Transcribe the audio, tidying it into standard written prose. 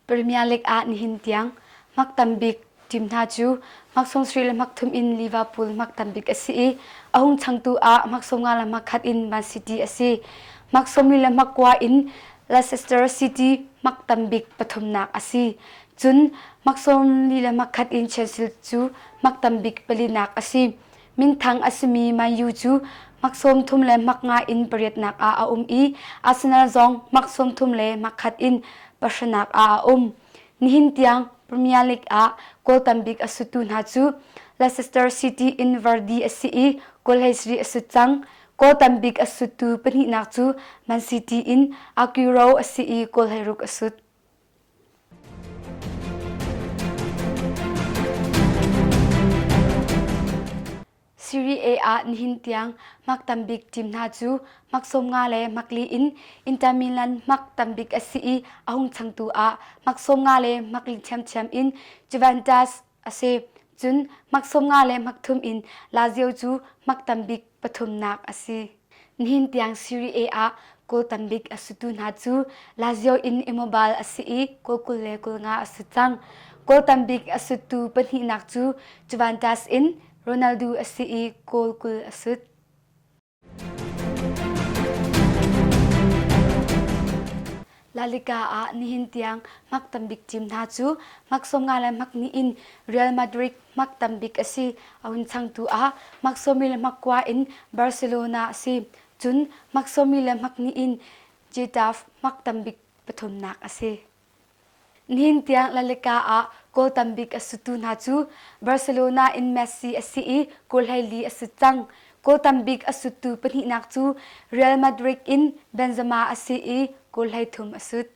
Premier League ah nihin tiang hmak tambik team hna cu hmak 70 le hmak thum in Liverpool hmak tambik a si i a hung changtu ah hmak 50 le hmak khat in Man City a si. Hmak 40 le hmak kua in Leicester City hmak tambik pathumnak a si. Cun hmak 40 le hmak khat in Chelsea cu hmak tambik palinak a si. Minthang a simi Man U cu hmak 30 le hmak nga in pariatnak ah a um i Arsenal zong hmak 30 le hmak khat in pahranak ah a um. Nihin tiang Premier League ah goal tambik a suttu hna cu Leicester City in Vardy a si i goal 13 a sut cang. Goal tambik a suttu pahnihnak cu Man City in Aguero a si i goal 16 a sut. Serie A ah nihin tiang hmak tambik team hna cu hmak 50 le hmak li in Inter Milan hmak tambik a si i a hung changtu ah hmak 50 le hmak li ṭhiamṭhiam in Juventus a si. Cun hmak 50 le hmak thum in Lazio cu hmak tambik pathumnak a si. Nihin tiang Serie A ah goal tambik a sutu hna cu Lazio in Immobile a si i goal 25 a sut cang. Goal tambik a suttu pahnihnak cu Juventus in Ronaldo a si i goal 20 a sut. La Liga ah nihin tiang hmak tambik team hna cu hmak 50 le hmak hnih in Real Madrid hmak tambik a si. A hun changtu ah hmak 40 le hmak kua in Barcelona a si. Cun hmak 40 le hmak hnih in Getafe hmak tambik pathumnak a si. Nihin tiang La Liga ah goal tambik a suttu hna cu Barcelona in Messi a si i goal 14 a sut cang. Goal tambik a suttu pahnihnak cu Real Madrid in Benzema a si i goal 13 a sut.